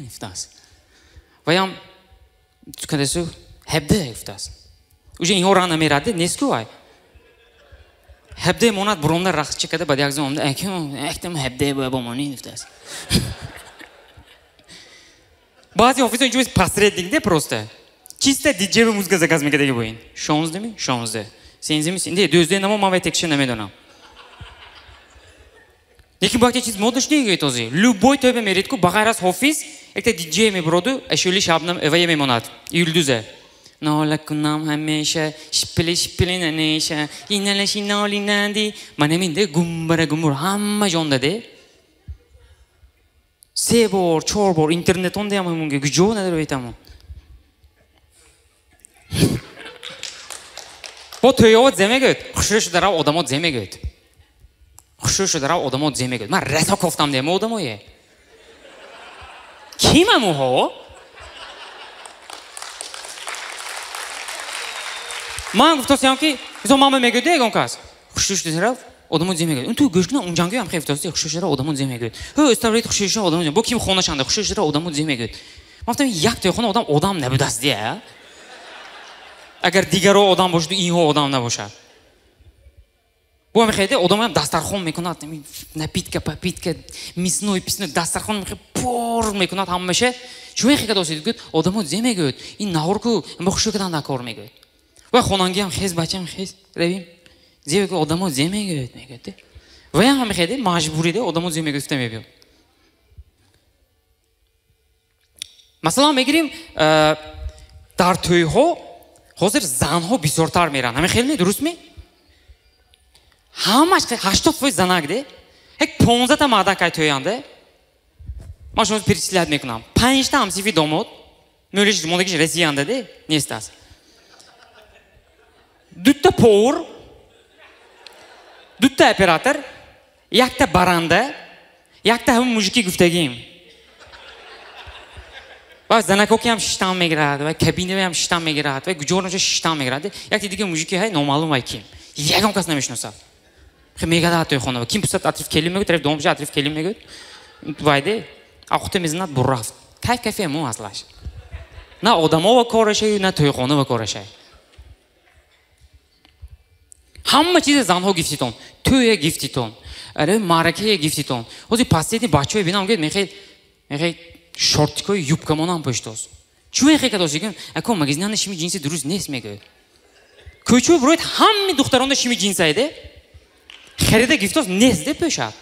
Гуфтааст. Ваям кадасу 17 гуфтааст. Уже инҳо ра намераде, нест ку вай. 17 монад буромда рақсча када, баъд як зон омда, яктам 17 боя бомонӣ гуфтааст. Баъзе ҳофизо инҷо посредник де просто. Чисто диджей музыка заказ мекардаги буин. 16 ми? 16. 13 ми? 13. 12 намо ман вай текша намедонам. Лекин бо якта чиз модаш негӯед ҳозир. Любой тӯй меред ку, ба ғайр аз ҳофиз, якта диджей мебуроду, ашӯли шабнам вая мемонад. Юлдузе. Нола кунам ҳамеша, шипили шипили нанеша, инала шиноли нанди. Ман ҳамин гумбара гумбур ҳама ҷонда де. 3 бор, 4 бор интернетон деам ҳамунге, куҷо надоред тамон. Бо тӯйовот зе мегӯяд, хушрӯ шуда рав одамот зе мегӯяд. Хушрӯ шуда рав одамот зе мегӯяд. Ман расо кофтам дем одамое. Ким амуҳо? Ман гуфтосиям ки, мисол мама мегӯяд ягон кас. Хушрӯ шуда рав одамот зе мегӯяд. Ту гӯш кунам унҷангӯ ҳам хел гуфтоси, хушрӯ шуда рав одамот зе мегӯяд. Ҳо, иставред хушрӯ шуда одамот зе. Бо ким хонашанда хушрӯ шуда рав одамот зе мегӯяд. Ман гуфтам як тӯйхона одам одам набудаст дия. Агар дигаро одам бошад, инҳо одам набошад. Бо мехоҳед одамам дастархон мекунад, напитка, попитка, мясной, писной, дастархон мехоҳад пур мекунад ҳамаша. Чӣ мехоҳад досид? Гӯяд, одамо зе мегӯяд, ин наҳор ку, ба хушрӯ кардан дар кор мегӯяд. Ва хонангиам хез, бачаам хез, равим. Зе мегӯяд, одамо зе мегӯяд, мегӯяд. Ваям ҳам мехоҳед, маҷбуриде, одамо зе мегӯяд, гуфта мебиёд. Масалан мегирим, дар тӯйҳо ҳозир занҳо бисёртар меранд. Ҳамин хел не, дуруст ме? Ҳамаш 80% занак де. Ҳек 15 та мардак ай тӯянде. Ман шумо перечислять мекунам. 5 та ҳамсифи домод, мӯлиш мондагиш Россиянда де, нест аст. 2 та повар, 2 та оператор, 1 та баранда, 1 та ҳамин мужики гуфтагим. Ва занако ки ҳам шиштан мегирад, ва кабинаве ҳам шиштан мегирад, ва гуҷор наша шиштан мегирад. Якти дига мужики ҳай номаълум вай ким. Ягон кас намешиносад. Хе мегадад тӯй хона. Ким пусад атриф келин мегӯяд, тараф дом атриф келин мегӯяд. Вайде ахута мезанад бурафт. Кайф кайфе мо аслаш. На одамо ва корашай, на тӯйхона ва корашай. Ҳама чизе занҳо гифтитон, тӯя гифтитон, маъракая гифтитон. Ҳозир пастети бачаҳое бинам гӯяд, мехед мехед шортикои юбкамонам пӯштост. Чӣ мехе кадост? Ако магазинанда шими ҷинси дуруст нест мегӯяд. Кӯчо буроед ҳамми духтаронда шими ҷинсайде харида гифтост нест де пӯшад.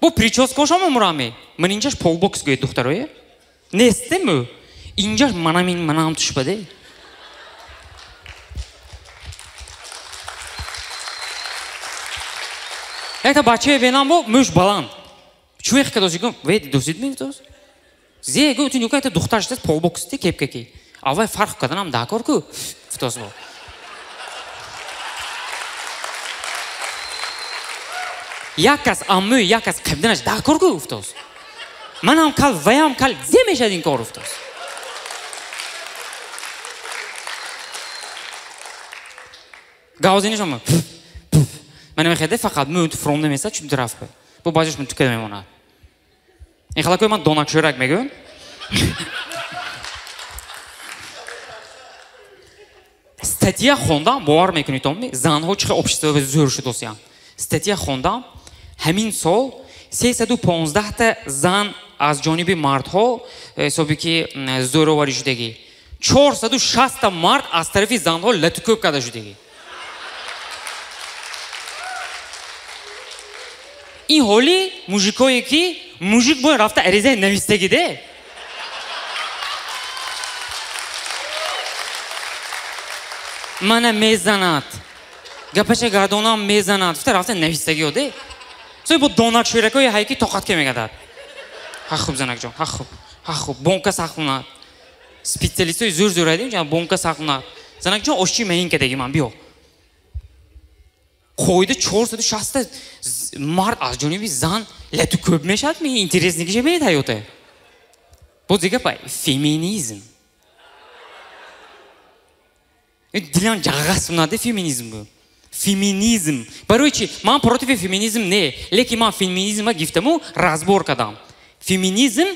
Бо прическошамо мурами. Ман инҷаш полбокс гӯяд духтарое. Нест де мӯ. Инҷаш манам ин манам тушбаде. Якта бачае бенам бо мӯш баланд. Чӣ мехе кадост? Вей досид мегуфтост? Зе гӯ ту нюка якта духтар шудааст полбокс де кепкаки. Аввай фарқ карданам дакор ку гуфтост бо. Як кас аммӯ, як кас қабданаш дакор ку гуфтост. Манам кал, ваям кал, зе мешад ин кор гуфтост. Гавзинаш ама ман мехеде фақат мӯ фром намесад чун рафт. Бо баъзеш ман тука мемонад. Ин халакои ман донакшӯрак мегӯям. Статья хондам, бовар мекунед омми, занҳо чӣ хел общество зӯр шудосиянд. Статья хондам, ҳамин сол 315 та зан аз ҷониби мардҳо ҳисоби ки зӯроварӣ шудагӣ. 460 та мард аз тарафи занҳо латукӯб карда шудагӣ. Ин ҳоли мужикое ки мужик бояд рафта аризаи навистагӣ де. Мана мезанад. Гапаша гардонам мезанад. Гуфта рафта навистагиё де. Сои бо донакшӯракои ҳай ки тоқат ке мегардад. Ҳа хуб занакҷон, ҳа хуб, ҳа хуб. Бонка сахунад. Специалистои зӯр зӯр ҳайдем ҷан бонка сахунад. Занакҷон ошчи маҳин кадаги ман биё. Қоида 460 мард аз ҷониби зан лату кӯб мешавад ми интересникиша беед ҳаёте. Боз дига па феминизм. Дилам ҷағғас унаде феминизм бу. Феминизм. Барои чи? Ман против феминизм не, лекин ман феминизма гифтаму разбор кардам. Феминизм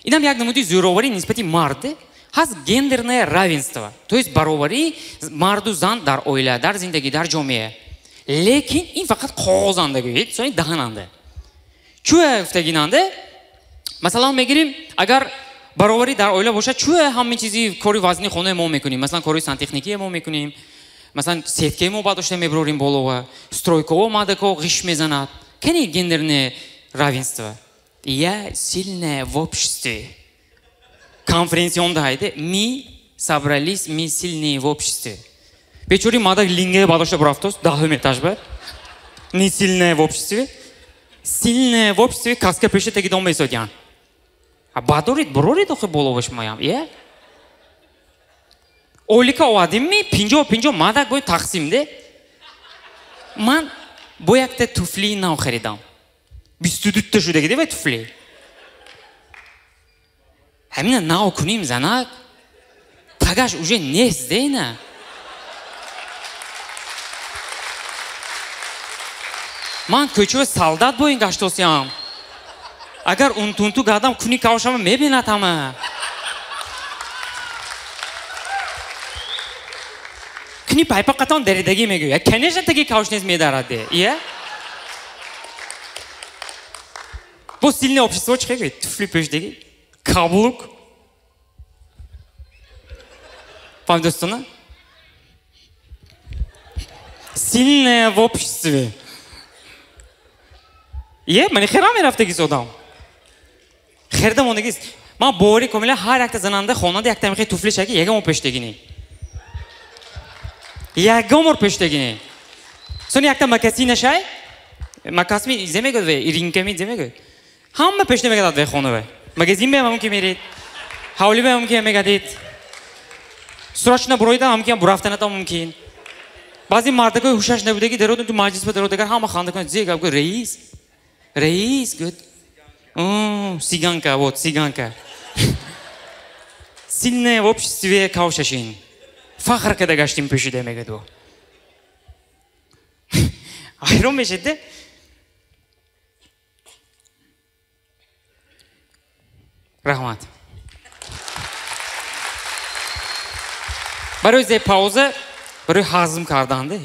инам як намуди зӯроварӣ нисбати мард. Ҳаст гендерное равенство, то есть баробарии марду зан дар оила, дар зиндагӣ, дар ҷомеа. Лекин ин фақат қоғозанда гӯед, сони даҳананда. Чӯя гуфтагинанда? Масалан мегирим, агар баробарӣ дар оила бошад, чӯя ҳамин чизи кори вазни хонаи мо мекунем? Масалан, кори сантехникие мо мекунем, масалан, сеткаи мо бардошта мебарорем болова, стройково мадако ғиш мезанад. Кани гендерное равенство? Я сильная в обществе. Конференсионда ҳайде, мы собрались, мы сильные в обществе. Бечори мадак линге бардошта бурафтост, даҳум этаж ба. Не сильная в обществе. Сильная в обществе каска пеши таги дом месодян. А бадорид, бурорид охи боловаш моям. Е? Олика овардим ми, 50-50 мадак бо тақсим де. Ман бо якта туфли нав харидам. 22 та шудаги де вай туфли. Ҳамина нав куним занак, тагаш уже нест дейна. Ман кӯчаи солдат бо ин гаштосиям. Агар унтунту гардам, куни кавшама мебинад ҳама. Куни пайпа қатон даридагӣ мегӯяд. Конечно, таги кавш нест медарад де. Ия? Бо сильное общество чӣ мегӯяд? Туфли пӯшидагӣ, каблук. Фаҳмид дӯстона? Сильное в обществе. Е, мани хера мерафтагист одам. Херда мондагист. Ман боварӣ комила ҳар якта зананда хонанда якта мехе туфли шаки ягон бор пӯшидагӣ. Ягон бор пӯшидагӣ. Сони якта макасина шай, макасми зе мегӯяд ве, иринками зе мегӯяд. Ҳама пӯшида мегардад ве хона ве. Магазин бе мумкин мерид, ҳавлӣ бе мумкин мегардид. Срочно буроида мумкин бурафтаната мумкин. Баъзе мардакои ҳушаш набудаги дарод ту маҷлис ба дарод агар ҳама ханда кунад, зе гап гӯяд, раис. Раис гӯяд. Сиганка, вот, сиганка. Сильная в обществе кавшашин. Фахр када гаштим пӯшида мегӯяд ӯ. Ҳайрон мешед де? Раҳмат. Барои зе пауза, барои ҳазм кардан де.